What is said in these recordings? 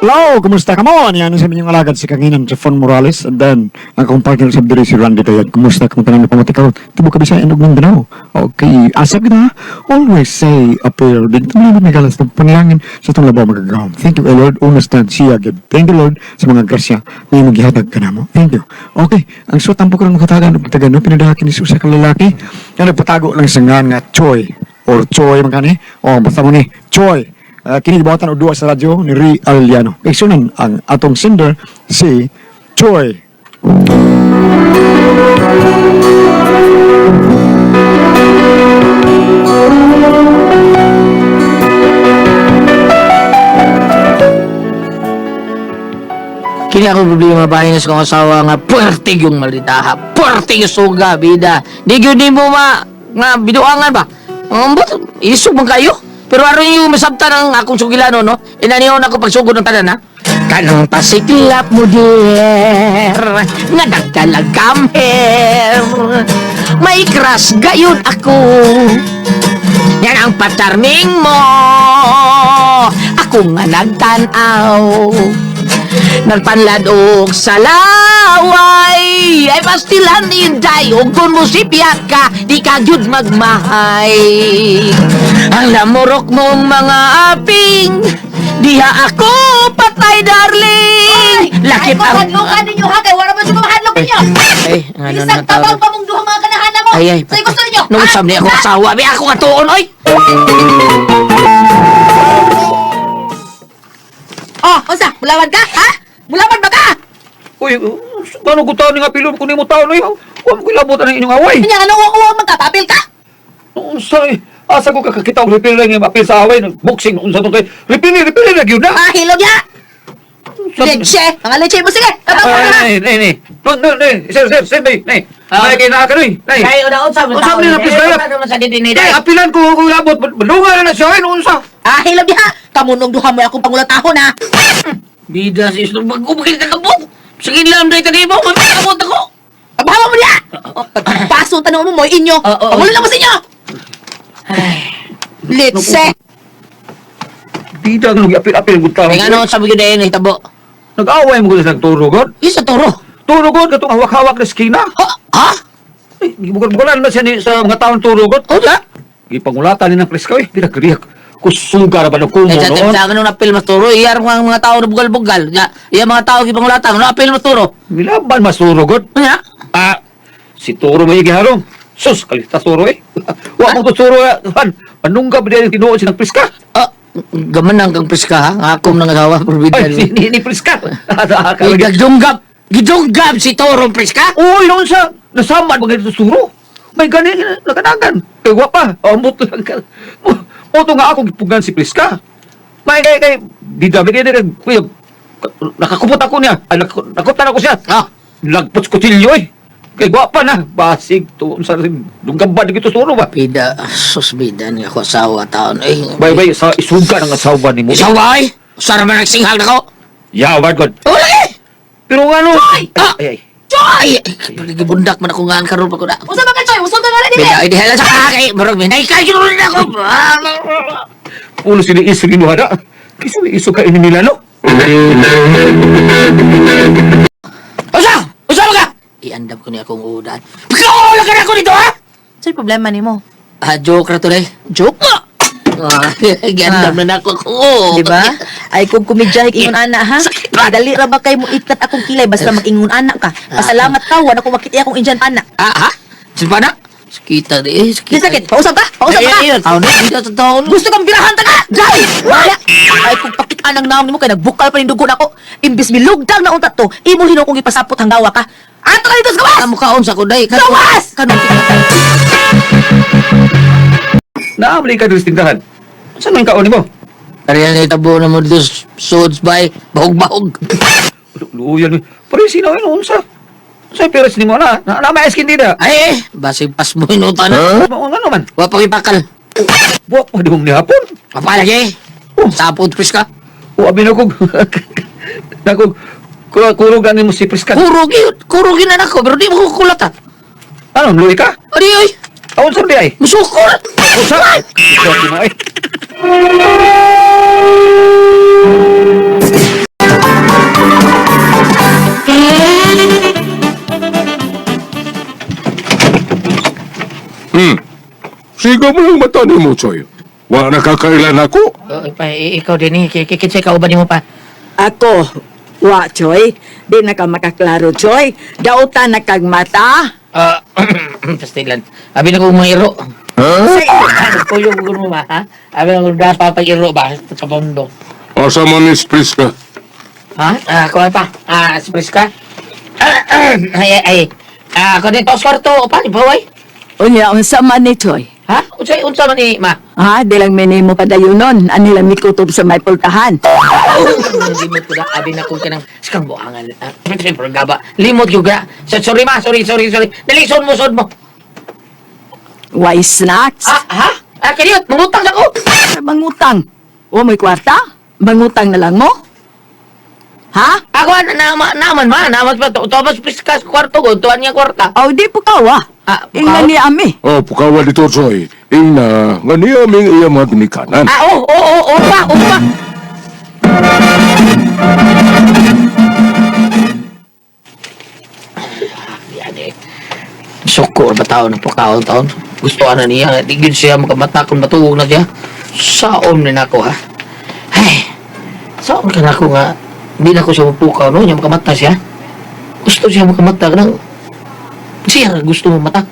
Hello, kumusta ka mo? Yan sa inyong alagad si Kanginan, Jeffon Morales. And then, ang akong partner sa diri si Randy Tayad. Kumusta ka mo tanan na pamati ka? Tibo ka Bisaya, og Mindanao. Okay, asap kita. Always say a prayer. Dito mo lang may galas ng panalangin sa itong labaw magagawin. Thank you, Lord. Understand siya. Gid. Thank you, Lord, sa mga grasya na imong gihatag ka namo. Thank you. Okay, ang suot ang pagkaroon makatagan og pagtagan, no? Pinadahakin ni usa ka lalaki nga nagpatago lang sa ngan nga Choi or Choi man kani. O, basta mo ni Choi. Kini gibuhatan og duwa sa radyo ni Ri Arellano. Igsunan ang atong sender si Choi. Kini ako problema bahin sa kong asawa nga puwerte yung malitaha, puwerte yung suga, bida. Di gyud nimo ma nga biduangan ba? Ba't isog man kayo? Pero aron yung masabtan ang akong sugilano, no? Inaniyon ako pagsugod ng tanan, ha? Kanang pasiklap mo, dear, nga nagdalag come here. May crush gayon ako. Yan ang patarming mo. Ako nga nagtanaw. Nagpanlad og salaway. Ay pastilan inday. Og kung musipya ka, di ka gyud magmahay. Ang lamurok mong mga aping, diha ako patay, darling. Lakip Ay, kung ang hadlokan ninyo ha, kay wala man sa mga hadlok ninyo. Ay, ano na Isang tabang tawag? pa mong duha mga kanahan mo. Ay, ay. Sa'yo gusto ninyo? Nung sam ni ako asawa, bi ako katuon, oy. Oh, unsa? Mulawan ka? Ha? Mulawan ba ka? Uy, gano'n ko taon nga pilon ko nimo taon oy. Wa mo kilabot ang inyong away. Kanya nga nung uwa man ka, papil ka? Unsa eh? Asa ko kakakita og referee nga apil sa away boxing unsa to kay referee referee na gyud na. Ah, hilog ya. Leche, mga leche mo sige. Tabang pa na. Ay, nay, nay. No, no, nay. Sir, sir, sir, nay, nay. Ah. May kay naa ka noy. Nay. Ay, una unsa man Unsa man ni napis kayo? sa didinay. Nay, apilan ko ko labot. Balungan na na siya ay unsa. Ah, hilog ya. Kamunong duha mo akong pangulatahon ha. Bida si Islo, mag-ubukil ka kabot. Sige lang, day tagi mo, magkakabot ako. Abawa mo niya. Oh, Paso tanong mo mo inyo. Oo, oo. Pangulo na mo sa inyo. Ay, Leche. Bida nga apil-apil gud taon. may ano sabi ko din, hitabo. Nag-away mo gud sa nagturo god. Isa turo. Turo god katong hawak-hawak na skina. Ha? Ha? Ay, gibugal-bugalan na siya ni sa mga taon turo god. O da? Gipangulatan ni ng presko eh. Bida kariyak. Kusuga ra ba ng kumo Eh, sa noon? sa akin nung napil mas turo, iyar mga mga tao na bugal-bugal. Ya, iya mga tao gipangulatan, nung napil mas turo. Milaban mas turo god. Ano ya? Ah, si Turo may giharong. Sus, kalita Turo eh. Wa mo to Turo eh. Han, manungga ba din tinuod si nagpriska? Ah, gaman ang kang priska ha? Nga akong nang asawa, probidan. Ay, si ni, ni Priska. Ay, gidunggab! Gidunggab si Toro priska? Uy, noon siya. Nasama ba ganito Turo? May gani naganagan. Kay wa pa. Ambot lang ka. Moto nga ako gipugan si Priska. May kay kay di dami kay kay kuya. Nakakupot ako niya. Ay, nakutan ako siya. Ah, Lagpot sa kutsilyo eh. Kay gwapa na. Basig to sa lunggaban dito Turo ba? bida, sus bida ni ako asawa taon. Eh, Bay bay sa isuga ng asawa nimo. Isawa ay! Sara man nagsinghal na ko! Yawa god. Oh, lagi! Pero nga no. Ay! Ah! Ay, ay. Ay! Gibundak man ako nga karon pa ko na. Unsa ba ka Choy? Usog ka nga rin Bida, ay dihala sa kakay! Murag minay kayo rin ako! Pulo sila isog inuha na. Kisa may isog ka ini nila no. Usa! Usa ba ka? Iandam ko niya akong udan. Pagkaula ka na ako dito, ha? Sa'yo problema nimo. Ah, joke ra to, day. Joke? Ah, giandam na nako ko. Di ba? Ay kung kumidyahe ingon ana ha. Sakit ba? Dali ra ba kay mo ikat akong kilay basta mag-ingon ana ka. Pasalamat ka wala ko makita akong Indian ana. Ah, ha? Sino pa na? Sakita di, eh. Di Sakita. sakit. Pausap ka? Pausap ka? Ay, ay, ay. Taon na, dito sa taon. Gusto kang birahan ta ka! Dai! Wala! Ay kung pakitaan ang naong nimo kay nagbukal pa ning dugo nako. Imbis milugdang na unta to, imo hinuon kong ipasapot hanggawa ka. Ato ka dito sa gawas! Amo kaon sa kuday. Gawas! Kanong Naamli ka diri sa tindahan. Saan man kaon nimo? Kaya na itabo na mo dito suds bay. Bahog-bahog. Luyan. Pero sino yun unsa? Unsa peres nimo na? Na, na may skin dida. Ay, eh. Basig pas mo inutan. Huh? Mao nga naman. Wa pang ipakal. Wa pa di mong nihapon. Kapalagi. Oh. Sapot pres ka. O abi na kog. Nako kurog ani mo si Priska. Kurugin, kurugin na nako, pero di mo kukulat ha. Ano, luwi ka? Adi oy, Aon sa di ay? musukol. Unsa? Ikaw, di mo, ay. Siga mo lang mata ni mo, Choy. Wa nakakailan ako. Oh, pa, ikaw din eh. Kinsay kauban nimo pa. Ako, wa, Choy. Di na ka makaklaro, Choy. Dautan na kag mata. Ah, pastilan. Abi na kong mga iro. Sa Nagpuyog ko mo ba, ha? Abi na kong napapag-iro ba sa bundok. Asa man ni Priska? Ha? Ah, kuha pa. Ah, si Priska. Ah, ay, ay, ay. Ah, ako din, tos kwarto. O, paano ba, way? Unya, unsa man ni Choy? Ha? Unsay, unsa man ni, ma? Ha, di lang minimo padayunon. Ani lang mikutob sa may pultahan. Limot ko na, abi na kong kanang sikang buangan. Ah, pero gaba. Limot yung ga. Sorry ma, sorry, sorry, sorry. Dali, sod mo, sod mo. Why snacks? Ah, ha? Ah, kaniyot, mangutang ako. Mangutang. O, may kwarta? Mangutang na lang mo? Ha? Ako, na, na, naman ma, naman pa. Thomas Priska sa kwarto ko, tuwan niya kwarta. O, di po kawa. Ah, pukaw? Ingnan ni ami. Oh, pukawa dito, Choy. Ingna, nga niya aming iya mga ginikanan. Ah, oo, oo, oo, oo pa, oo pa. Yan eh. Suko ba tao ng pagkaon taon? Gusto ana niya, di gyud siya makamata kung matuog na siya. Saom ni nako ha. Ay, saom ka nako nga. Di na ko siya mapukaw no, niya makamata siya. Gusto siya makamata kanang siya nga gusto mo mata.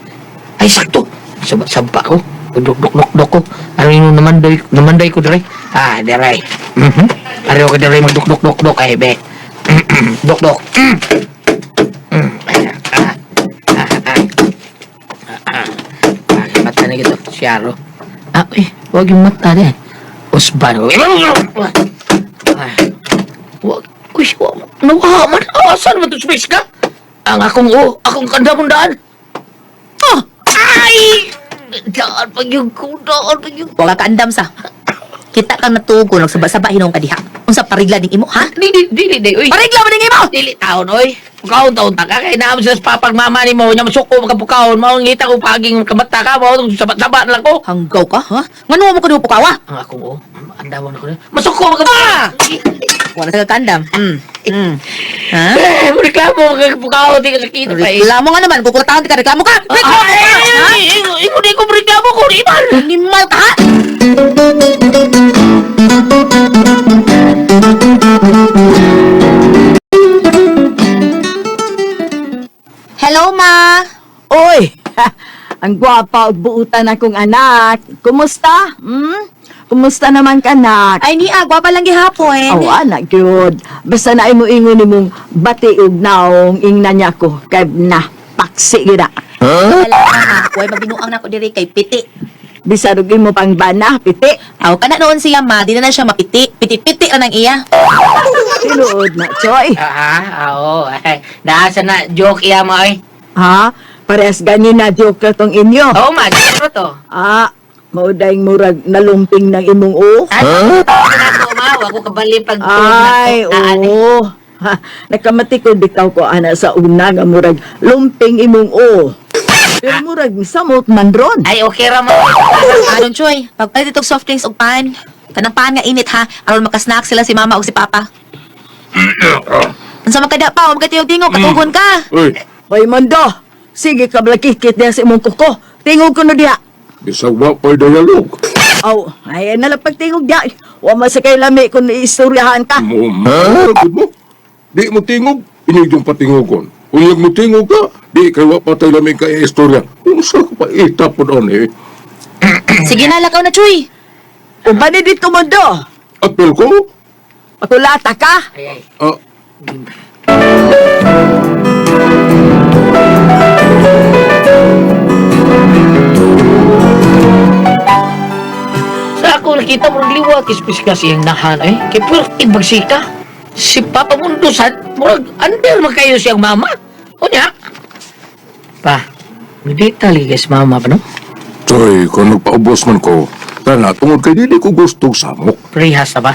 Ay sakto. Sab sabpa ko. Dok dok dok dok ko. Ano yung namanday namanday ko dire? Ah, dire. Mhm. Pareho ka dire magdok dok dok dok ay be. Dok dok. Mm. Mm. Ay, ah. Ah, ah. Ah, ah. Ah, mata na gito, siyaro. Ah, eh, wag yung mata niya. Usban. Ah, wag. Uy, wag. Nawaha man. Ah, saan man to space ka? Ang akong, oh, akong kandamundaan. Ah, ay! Daan pag yung ko, daan pag yung... Wala ka andam sa. Kita kang natugo, nagsaba-saba hinong ka diha. Unsa parigla ning imo, ha? Dili, dili, dili, uy. Parigla man ning imo! Dili taon, oy. Pukaon taon ta ka. Kay naam sila sa papag mama ni mo. Nya masuko makapukaon. Mao ngita ko paging kamata ka. Mao saba-saba na lang ko. Hanggaw ka, ha? Ngano mo ka pukawa? Ang akong, oh, andawan ako na. Masuko makapukaon! Wala sa kaandam. Mm. Ha? Eh, mo reklamo makapukaon. Di ka sakit pa eh. Reklamo nga naman, kukulatahan ka, reklamo ka! Reklamo ka! Ha? Ay, ay, di ko reklamo ko, di man. Animal ka, ha? Hello, ma! Oy, ang gwapa ug buutan akong anak. Kumusta? Hmm? Kumusta naman ka, anak? Ay, niya, gwapa lang gihapon. Oh, anak, gyud. Basta na imo ingon nimong bati ug naong ingna niya ko kay na paksi gid. Wala ka, ha? Huwag magbinuang na ko diri kay piti. Bisan og imo pang bana, piti. Aw, kana noon siya, ma. Di na na siya mapiti. Piti-piti ra nang iya. Tinuod na, Choy. Ah, ah, oo. Ay, Naasa na, joke iya mo, ay. Ha? Parehas gani na joke na tong inyo. Oo, ma, joke to. Ah, maudayng murag nalumping ng imong o. Ay, ako, ma, wag ko kabali pag Ay, oo. Ha, nakamatikod bitaw ko ana sa una nga murag lumping imong o. Pero murag samot man ron. Ay, okay ra mo. Aron, Choy, pagpalit itong soft drinks og pan. Kanang pan nga init, ha? Aron makasnack sila si mama og si papa. Unsa man kada pa, huwag ka tingog, katugon ka. Uy, Hoy Mondo, sige ka blakikit diha sa imong kuko. Tingog ko no diha. bisag wa pa'y dialog. Aw, ay na lang pagtingog diha. Wa man sa kay lami kung iistoryahan ka. Mo, gud mo. Di mo tingog, inig yung patingogon. Unyag mo tingog ka, di kay wa patay lamig kay istorya. Unsa ka pa itapon on eh. Sige na, lakaw na, Choy. Uban ni dito Mondo. Apel ko? Pakulata ka. Ay, ay. Ah, Sa ako nakita mo liwa kispis ka siyang nahan ay kay puwerteng bagsika. Si Papa Mundo sa murag under man kayo siyang mama. Unya. Pa, hindi tali guys mama pa no? Choy, kung nagpaubos man ko, tana, tungod kay dili ko gustong samok. Prehas na ba?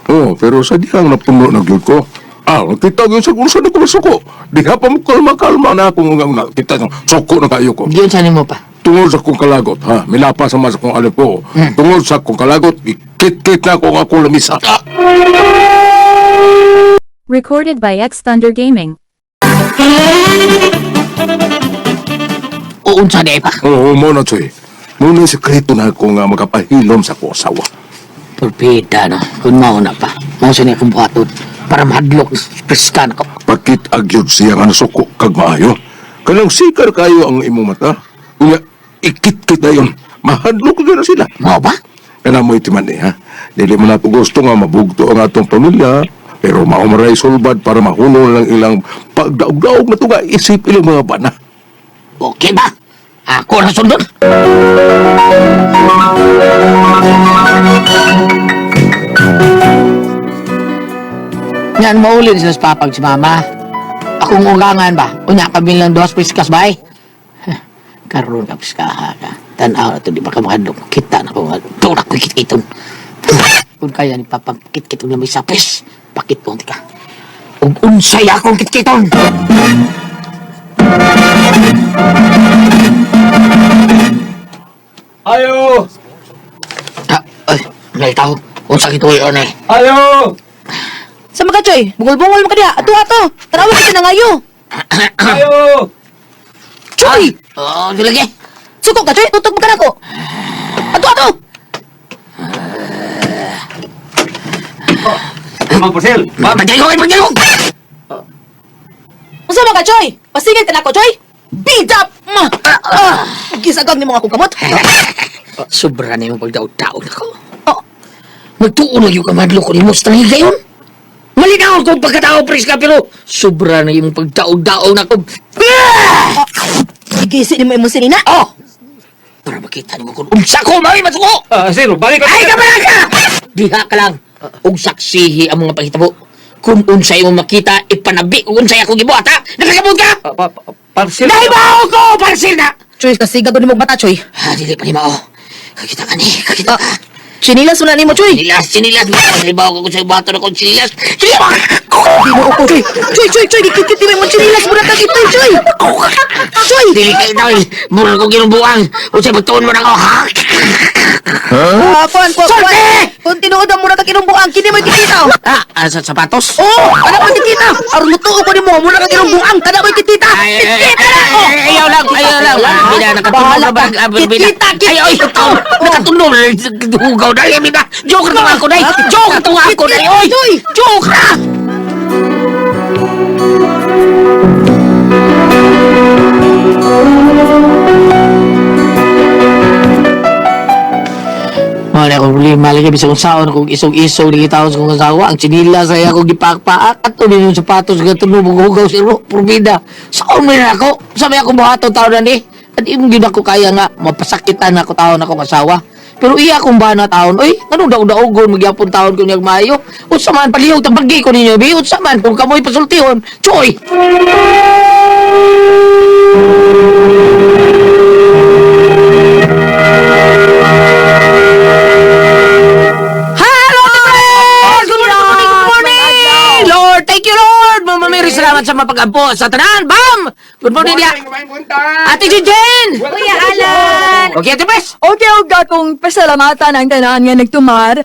Oh, pero sa dihang napuno na gyud ko. Ah, nakita gyud sa unsa na ko masuko. Diha pa mo kalma-kalma na akong nga nakita ng suko na kayo ko. Diyon sa nimo pa. Tungod sa akong kalagot, ha? Milapa sa mas akong alip ko. Tungod sa akong kalagot, ikit-kit na ako ang akong lamisa. Recorded by X Thunder Gaming. O unsa di ay pa? Oo, mo na, Choy. Muna sekreto na ako nga magapahilom sa akong asawa. Pulpita, no? Kung mauna pa. Mao sa niya akong buhaton. Para mahadlok, Priska na ko. Pakit agyod siya nga nasuko kag maayo. Kanang sikar kayo ang imong mata. Unya, ikit kita yon. Mahadlok gyud na sila. Mao ba? Kana mo'y timan eh, ha? Dili mo na po gusto nga mabugto ang atong pamilya. Pero maumaray sulbad para mahuno lang ilang pagdaog-daog na tunga isip ilang mga bana. Okay ba? Ako na sundon. Yan, maulin sila sa papag si mama. Akong ugangan ba? Unya kami lang dos piskas ba eh? Karoon ka piskaha ka. Tanaw na ito, di ba ka makadlok? Kita na ko nga. Turak ko kikiton. Kung kaya ni papang kitkit og lamay sa pis, pakit ko ka. Ug unsay akong kitkiton. Ayo! Ah, ay, nalitaw. Unsa kituloy eh. Ayo! Sa mga Choy, bungol-bungol mo ka diha. Ato ato. Tanawa kita na ngayo. Ayo! Choy! Oh, lagi. Suko ka, Choy. Tutog mo ka nako. Ato ato. Ma'am Porcel! Ma'am! Pagdayon, pagdayon! Unsa man ka, Choy? Pasingil ka nako, Choy. Bidap! Ma! Ah! Gisagag nimo akong kamot. Sobra na yung pagdaog-daog ako. Oh, Nagtuon na yung kamadlo ko ni mo sa gayon. Malinaw kong pagkatao, Priska, pero sobra na yung pagdaog-daog na ko. Ah! gigisi nimo imong sinina. Oh! Para makita nimo kung unsa ko, mami, masuko! Ah, sir, balik ka! Ay, kabaraka! Diha ka lang. Ug saksihi ang mga pahitabo. Kung unsay mo makita, ipanabi kung unsay ako gibuhat, ha? Nakasabot ka? Ah, Parcel! Nahibaw ko! Parsil na! Choy, kasi gagawin nimo og mata, Choy. Ha, dili pa ni mao. Kakita ka ni, kakita ka. Chinilas mo na nimo, Choy. Sinilas, sinilas. Nahibaw ko kung sa buhaton ako, sinilas. Sinilas! Ginoo ko, Choy. Choy, Choy, Choy, gikit nimo imong chinilas mo na kag itoy, Choy. Choy! Dili kayo daw eh. Mura ko ginubuang. Unsay pagtuon mo na ako, ha? Ah, kuan, kuan, kuan. Sorte! Kung tinuod ang mura ka kinumbuang, kini mo kikita. Ah, ah, sa sapatos? Oh, ana mo kikita. Aron mo tuo ko nimo, mura ka kinumbuang, kada mo kikita. Ay, ay, ay, Kikita na ay, ay, ayaw lang, ayaw lang. Ah, Bida, nakatunog Bahala na ba? ka. Ah, bida. Kikita, Ay, ay, kikita. nakatunog. Hugaw na, eh, bida. Joke na ako, day. Joke na ako, day. Oy, joke na! Wala akong problema lagi bisag unsaon kung isog-isog lagi taon sa kong asawa ang tsinila sa iya kong gipakpaak ato din yung sapatos gatuno hugaw si Ro purbida saon man na ako sa may akong buhaton taon na ni at imong gyud ako kaya nga mapasakitan ako taon akong asawa pero iya akong bana taon oy nganong daog-daogon magyapon taon ko niyang maayo unsa man palihog tabagi ko ninyo bi unsa man kung kamoy pasultihon choy. Hello, friends! Good morning, good morning, good morning! Lord, thank you, Lord! Mama Mary, salamat sa mapag-ampo sa tanan. Bam! Good morning, dia. Ate Jijen! Kuya Alan. Okay, Ate Pres! Okay, og akong pasalamatan ang tanan nga nagtumar.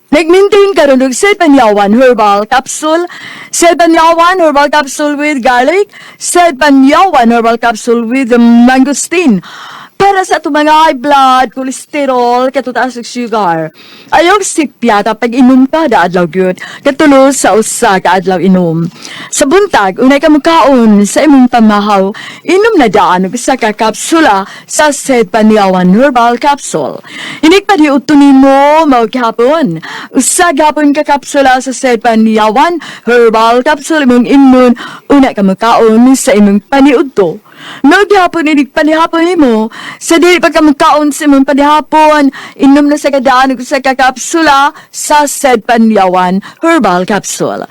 Nag-maintain karon og Selpanyawan Herbal Capsule, Selpanyawan Herbal Capsule with garlic, Selpanyawan Herbal Capsule with mangosteen. Para sa atong mga high blood, cholesterol, katutaas ug sugar. Ayog sipyata pag inom ka da adlaw gyud. Katulo sa usa ka adlaw inom. Sa buntag, unay ka mukaon sa imong pamahaw, inom na daan og usa ka kapsula sa Sedpaniawan Herbal Capsule. Inig pa di uto nimo mao gihapon. Usa gihapon ka kapsula sa Sedpaniawan Herbal Capsule imong imnon una ka mukaon sa imong paniudto. Mao gihapon inig panihapon nimo sa dili pa ka mukaon sa imong panihapon, inom na sa kadaan og usa ka kapsula sa Sedpaniawan Herbal Capsule.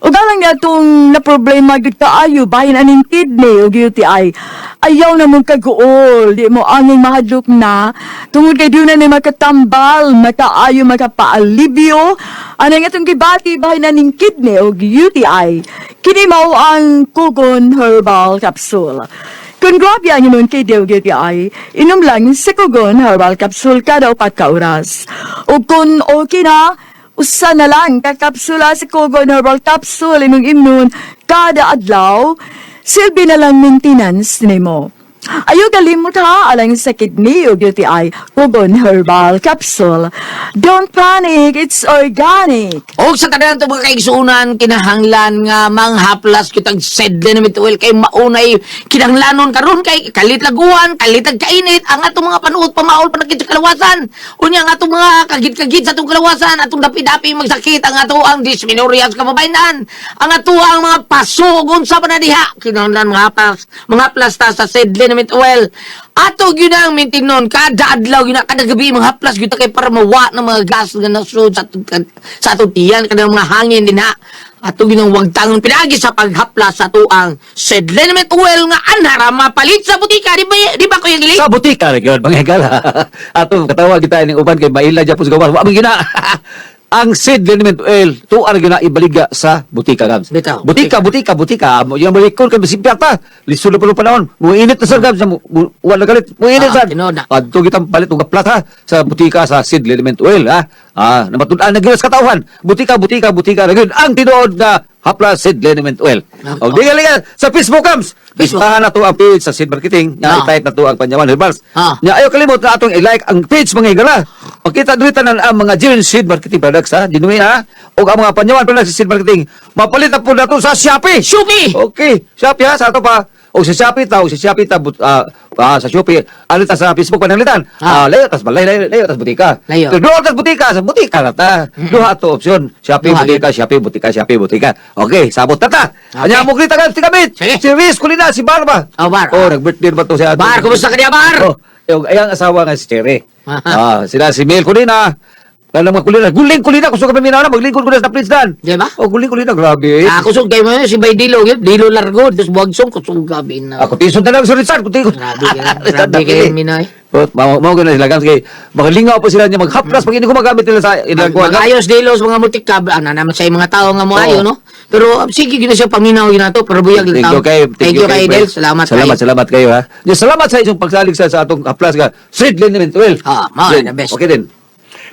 Ug alang niya itong na problema gyud kaayo bahin aning kidney ug UTI. Ayaw na mong kaguol, di mo angin mahadlok na tungod kay di na ni makatambal, makaayo makapaalibyo. Anang atong gibati bahin aning kidney ug UTI. Kini mao ang Kugon Herbal Capsule. Kung grabe ang imong kidney ug UTI, inom lang sa Kugon Herbal Capsule kada upat ka oras. Ug kung okay na, usa na lang ka kapsula sa Kogon Herbal Capsule imong imnon kada adlaw, silbi na lang maintenance nimo. Ayaw kalimot ha, alang sa kidney o UTI, Pugon Herbal Capsule. Don't panic, it's organic. Og sa tanan to mga kaigsuonan, kinahanglan nga manghaplas kitag sedle na mituel kay maunay kinahanglanon karon kay kalit laguan, kalit ag kainit ang atong mga panuot pamaol pa sa kalawasan. Unya ang atong mga kagid-kagid sa atong kalawasan, atong dapi-dapi magsakit ang ato ang dysmenorrhea sa kababayenan. Ang ato ang mga paso ug unsa pa na diha kinahanglan mga ta sa sedle na mituel. Ato gyud ang mintinon kada adlaw gyud na kada gabi manghaplas gyud ta kay para mawa ng mga gas nga nasud sa atong tiyan kada mga hangin din ha. Ato gyud ang wagtangon pinaagi sa paghaplas sa tuang sedlenament oil nga anhara mapalit sa butika, di ba Kuya Gili? Sa butika ra gyud mga higala. Ato katawa kita ning uban kay maila gyapon sa gawas. Wa man gina. Ang seed liniment oil tuar gyud na ibaliga sa butika, Gabs. Bitaw. Butika, butika, butika. Mo yung balikon kay bisipya ta. Lisod na pa panahon. Muinit na sir, Gabs. Wala galit. Muinit Ah, sad. tinuod na. Adto kitang palit og plat ha sa butika sa seed liniment oil ha. Ah, namatud-an na gyud sa katawhan. Butika, butika, butika na gyud ang tinuod nga hapla seed liniment oil. Ah, Og di galingan sa Facebook, Gabs. Facebook. Bisitahan na to ang page sa Seed Marketing. Nga i-type na to ang Panyawan Herbals. Nya ayo kalimot na atong i-like ang page, mga higala. Makita diri tanan ang mga genuine Seed Marketing products ha, genuine ha. Og ang mga Panyawan products sa Seed Marketing. Mapalit na po nato sa Shopee. Shopee! Okay, Shopee ha, sa ato pa. O sa Shopee ta, o sa Shopee ta, sa Shopee, ano ta sa Facebook pananglitan? Ah, layo tas balay, layo, layo tas butika. Layo. Pero doon tas butika, sa butika na ta. Duha to opsyon. Shopee, Duha, butika, Shopee, butika, Shopee, butika. Okay, sabot na ta. Okay. Anya mo kita kan, tikamit. Sige. Si Riz Kulina, si Barba. Oh, Bar. Oh, nag-birthday ba to si Ato? Bar, kumusta ka niya, Bar? Oh, yung ayang asawa nga si Cherry. Ah, sila si Mel Kulina. Kala mga Kulina, guling Kulina, gusto ka pa minaw na, maglingkod ko na sa Prince Dan. Di ba? Oh, guling Kulina, grabe. Ah, kusog kayo mo si Bay Dilo, yun. Dilo largo, dus buwagsong kusog gabi na. Ako tison na lang sa Rizal, kuti ko. Grabe ka, grabe kayo minay. But mao mao gana sila kay makalingaw pa sila niya maghaplas pag hindi gumagamit nila sa ilang kuwan. Mag-ayos dilo sa mga multicab, ano naman sa mga tao nga moayo, Oo. no? Pero sige gyud na siya paminaw gyud nato, pero buyag lang Thank tao. you kayo. Thank you kay pre. Del. Salamat Salamat, kayo. salamat kayo ha. Ya, salamat sa inyong pagsalig sa atong haplas nga. Street Liniment Well. Ah, mao na the best. Okay din.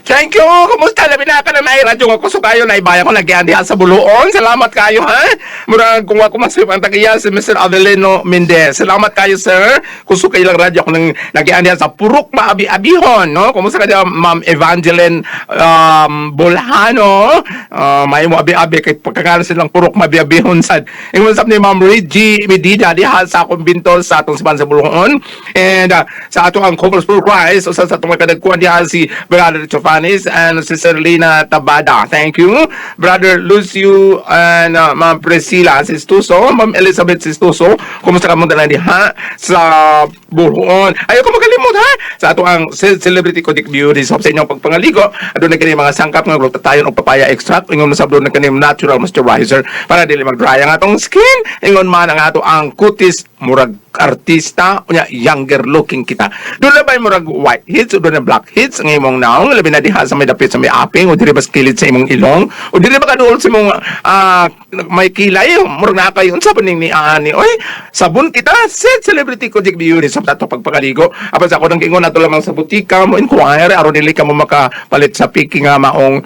Thank you! Kumusta? Labi na ka na nai radyo nga kusog kayo na ibayan ko nagyan diha sa Buluon. Salamat kayo ha. Murag kung ako masip ang tagiya si Mr. Avelino Mendez. Salamat kayo, sir. Kusog kayo lang radyo ko nang nagyan diha sa Purok Maabi-abihon, no? Kumusta ka diha, Ma'am Evangeline Bolhano? May mo abi-abi kay pagkakaroon silang Purok Maabi-abihon sad. Ingon sab ni Ma'am Reggie Medina diha sa kumbinto sa atong siban sa Buluon. And sa ato ang Couples for Christ usa sa atong mga kadagkuan diha si Brother Chofanis and Sister Lina Tabada. Thank you. Brother Lucio and Ma'am Priscilla Sistuso, Ma'am Elizabeth Sistuso. Kumusta ka mo tanan diha sa Buluon? Ayaw ko makalimot ha. Sa ato ang Celebrity Kodik Beauty Soap sa inyong pagpangaligo. Aduna kini mga sangkap nga glutathione o papaya extract. Ingon sa aduna kini natural moisturizer para dili mag-dry ang atong skin. Ingon man ang ato ang kutis murag artista unya younger looking kita. Doon na ba murag white hits o doon na black hits ang imong naong labi na diha sa may dapit sa may aping o diri ba sa kilid sa imong ilong o diri ba kaduol sa imong may kilay murag naa kayo unsa ba ning ni ani oy sabon kita set Celebrity Kojic Beauty sa tato pagpakaligo apan sa ako nang giingon ato lamang sa butika mo inquire aron dili ka mo makapalit sa piki nga maong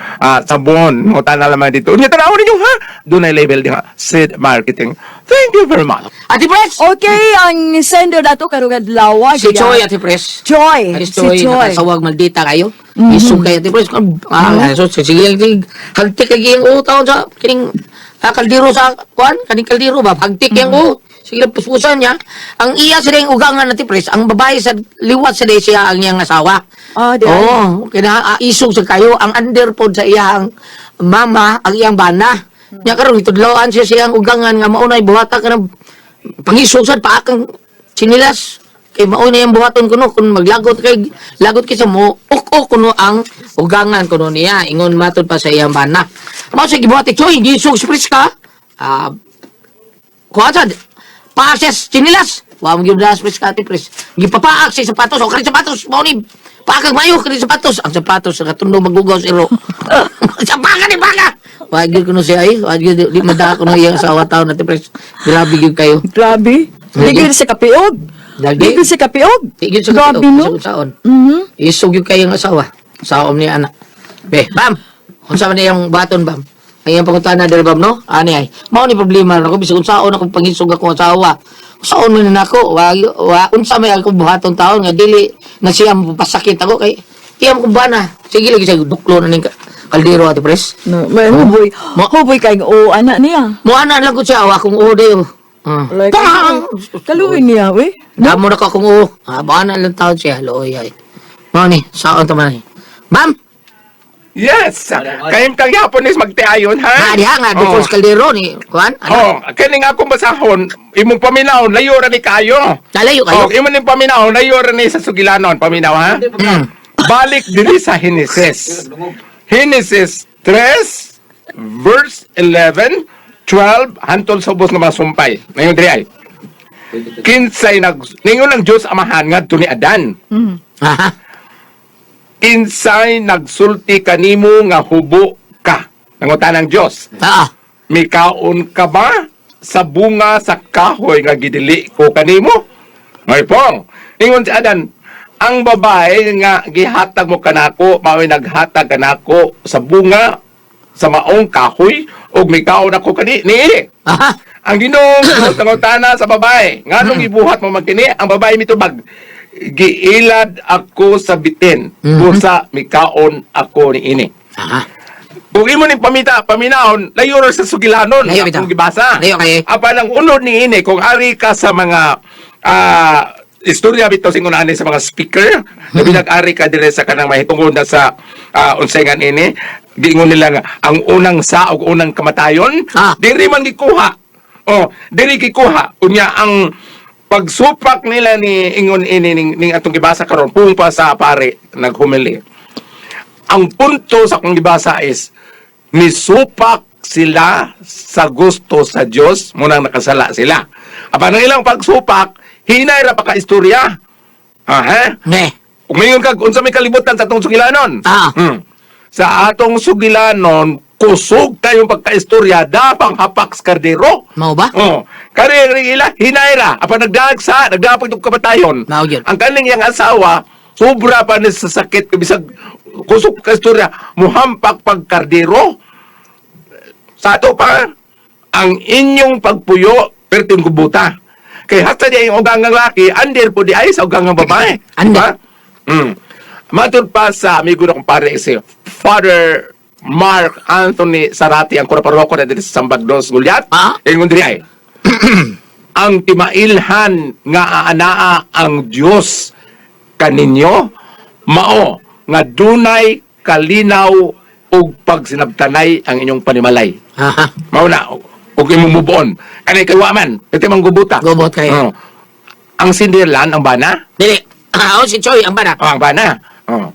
sabon mo tanan lamang dito unya tan-awon ninyo ha dunay label diha Sid Marketing. Thank you very much. Ate Pres! Okay, ang sender nato karong adlaw. Si Choi, Ate Pres. Choi. Ate Si Choi, Choi. nakasawag maldita kayo. Isog kayo, Ate Pres. Ah, so, sige, sige, hagtik lagi ang utaon sa kining kaldero sa kuan, kaning kaldero ba, hagtik yung Sige lang, puspusan niya. Ang iya sa yung ugangan, Ate Pres, ang babae sa liwat sa day siya ang iyang asawa. Ah, di ay. Oo, kina isog sa kayo ang underpod sa iyang mama, ang iyang bana. Nya karon gitudloan siya siyang ugangan nga maunay buhata ka ng pangisog sad paakang sinilas kay maunay ang buhaton kuno kung maglagot kay lagot kay sa mo ok kuno ang ugangan kuno niya ingon matud pa sa iyang bana. Mao sa gibuhat ni Choy, gisog si Priska. Ah, kuha sad pases sinilas. Wa mo gyud das Priska, Ate Pres. Gipapaak sa sapatos o kani sapatos mao ni paakag mayo kani sapatos. Ang sapatos sa katundo magugaw sa iro. Sa baka ni baka. Wa gyud kuno siya ay, wa gyud di mada kuno iyang asawa taon, Ate Pres. Grabe gyud kayo. Grabe. Di gyud sa kapiog. Dagi. Di gyud sa kapiog. Di gyud sa Grabe, kapiog, no? sa unsaon. Isog gyud kayo ang asawa. Saom ni anak. Be, bam. Unsa man iyang baton, bam? Ang iyang pangutana diri, bam, no? Ani ay. Mao ni problema nako bisag unsaon ako pangisog akong asawa. Saon man na nako, wa, wa unsa may ako buhaton taon nga dili na siya mapasakit ako kay iyam ko bana. Sige lagi sa duklo na ning kaldero, Ate Pres. No, may huboy. Huboy kay o ana niya. Mo ana lang ko siya, wa akong uday. Oh. Ah. Like, Pang! Kaluoy niya, we. Damo na ko akong uo. Ah, bana lang taon siya, looy ay. Mao ni, saon ta man ni. Ma'am, Yes! Kayong kang Japanese magtiayon, ha? ha diha nga duklo Oh. sa kaldero ni kuan. Ano? Oh, kini nga akong basahon, imong paminawon, layo ra ni kayo. Nalayo kayo. Oh, imong ning paminawon, layo ra ni sa Sugilanon, paminaw ha? Balik diri sa Henesis. Henesis 3 verse 11, 12 hantol sa ubos nga mga sumpay. Ngayon diri ay. Kinsay nag ningon ang Dios Amahan ngadto ni Adan. Aha. Kinsay nagsulti kanimo nga hubo ka? Nangutan ang Dios. Ah. Mikaon ka ba sa bunga sa kahoy nga gidili ko kanimo? Ngay pong, ingon si Adan, ang babae nga gihatag mo kanako, mao'y naghatag kanako sa bunga sa maong kahoy ug mikaon ako kani niini. Aha. Ang Ginoong Dios nangutana sa babae, nganong ibuhat mo man kini? Ang babae mitubag, giilad ako sa bitin, busa mikaon ako niini. Aha. Kung imo ning pamita, paminahon, layo ra sa sugilanon. Layo bitaw. Akong gibasa. Layo kay. Apan ang unod ni ini, kung ari ka sa mga istorya bitaw singon ani sa mga speaker, labi nag-ari ka dire sa kanang mahitungod na sa unsay nga ini, giingon nila nga ang unang sa og unang kamatayon, diri man gikuha. Oh, diri gikuha. Unya ang pagsupak nila ni ingon ini ning atong gibasa karon pung pa sa pare naghumili. Ang punto sa akong gibasa is nisupak sila sa gusto sa Dios munang nakasala sila. Apan ang ilang pagsupak, hinay ra pa ka istorya. Aha. Ne. Ug mayon kag unsa may kalibutan sa atong sugilanon? Ah. Sa atong sugilanon, kusog kayong pagkaistorya dapang hapak sa kardero. Mao ba? Oh, kari ring ila hinayra apan nagdaag sa nagdaag itong kamatayon. Mao gyud. Ang kaning iyang asawa sobra pa ni sa sakit bisag kusog ka istorya muhampak pagkardero. Sa ato pa ang inyong pagpuyo perting kubuta. Kay hasta di ay ugang ang laki, under po di ay sa ugang ang babae. Under. Diba? Matud pa sa amigo na kumpare si Father Mark Anthony Sarati, ang kura paroko na dito sa Sambagdos, Gulyat. Ah? Ingon diri ay, ang timailhan nga aanaa ang Dios kaninyo, mao nga dunay kalinaw ug pagsinabtanay ang inyong panimalay. Aha. Mao na ug imong mubuon. Kanay kay wa man, pwede mang gubuta. Gubot kayo. Oo. Ang sindirlan ang bana? Dili. Ah, oh, si Choi ang bana. Oh, ang bana. Oh.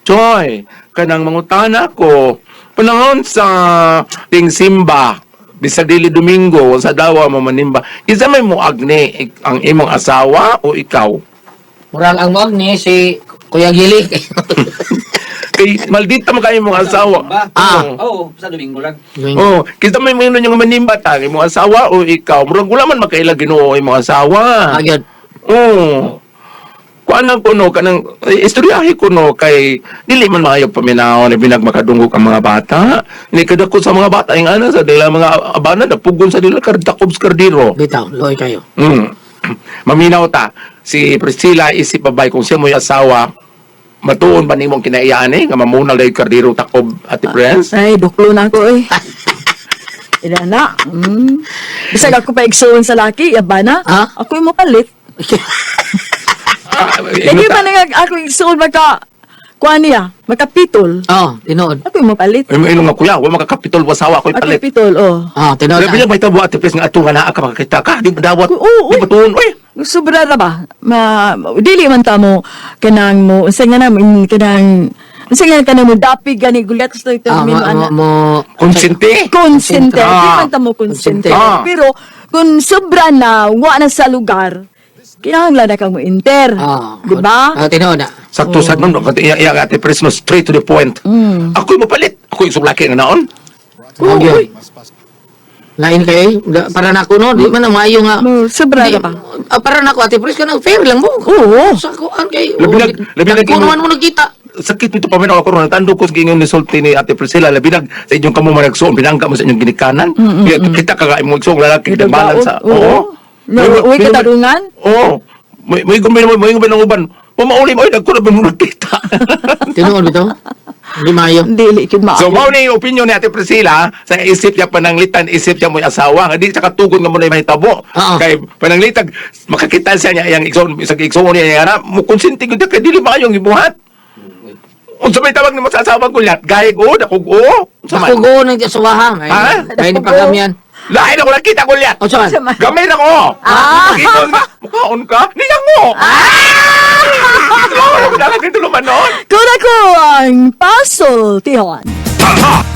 Choy, kanang mangutana ko panahon sa ting simba bisag dili Domingo sa dawa mo manimba. Kinsa may muag ni ang imong asawa o ikaw? Murang ang moag ni si Kuya Gili. Kay maldita mo kayo imong asawa. Ah. Oo. Oo, sa Domingo lang. Oh, kinsa may moingon yung manimba ta ang imong asawa o ikaw? Murag wala man makaila Ginoo imong asawa. Ah, gyud. Oo. Kuan lang kuno kanang eh, istoryahe kuno kay dili man maayo paminaw ni binag makadungog ang mga bata. Ni kadako sa mga bata ing ana sa dila mga abana napugon sa dila kardakob sa kardiro. Bitaw, loy kayo. Maminaw ta si Priscilla isip babay kung siya mo'y asawa matuon ba nimong kinaiyaan eh nga mamunal dayon kardiro takob, Ate Prince? Ay, duklo na ako eh. Ila na. Bisag ako pa igsuon sa laki, yaba na. Ha? Ako yung mapalit. Ah, Hindi ba na ako igsuon maka, kuha niya, makapitol. Oh, tinuod. Ako yung mapalit. Imo nga kuya, wa makakapitol wasawa ako'y Ako palit. yung pitol, oh. Ah, tinuod. Labi lang may tabo, Ate Prince, nga ato nga naa ka makakita ka, di ba dawat? Oo, Di uy. ba tuon? Uy. Sobra ra ba? Ma, dili man ta mo kanang mo unsa nga na kanang unsa nga kanang mo dapig gani gulat sa Ah, termino mo, mo, ana. mo, Konsente. Konsente, Ah. di man ta mo konsente. Konsente. Ah. Pero kung sobra na wa na sa lugar, kinahanglan na kang mo enter. Ah, Di ba? Ah, tinuod na. Sakto sad man, iya iya Ate Pres, no, straight to the point. Ako'y mapalit. Ako'y suglaki nga naon. Oh, gyud. Lain kay para nako no, di man na maayo nga. Mo, sobra Di, ra ba? ah, para nako Ate Pres kanang fair lang mo. Oo. Sa kuan kay Labi nag- Kung man mo nagkita. Sakit nito paminaw ako ron. Tando ko sa gingon ni sulti ni Ate Priscilla. Labi nag sa inyong kamo managsuon. Binangga mo sa inyong ginikanan. Kita ka nga imong igsuong lalaki. Nagbalan sa. Oo. Oo. No, uy, katarungan? Oo. May gumbi mo, may gumbi ng uban. Pamauli mo, ay, nagkura ba mo nagkita? Tinuod bitaw. Hindi maayo. Dili gid maayo. So, mao na yung opinion ni Ate Priscilla, sa isip niya pananglitan, isip niya mo'y asawa. Hindi siya katugod nga mo na mahitabo. Oo. Kay pananglitan, makakita siya niya iyang igsoon, isang igsoon niya niya na, mukonsinti ko kay dili ba kayong ibuhat? Unsa may tawag nimo sa asawa ko liat? Gayeg o, dakog o. Unsa man? Ako go nang asawa. May Ha? may ni pagamian. Lain ako nakita ko liat. Unsa man? Gamay na ko. Ah. Mukhaon ka? Niya mo. Ah! Wala ko dito lumanon. Kuna ko ang pasultihan. Tatak!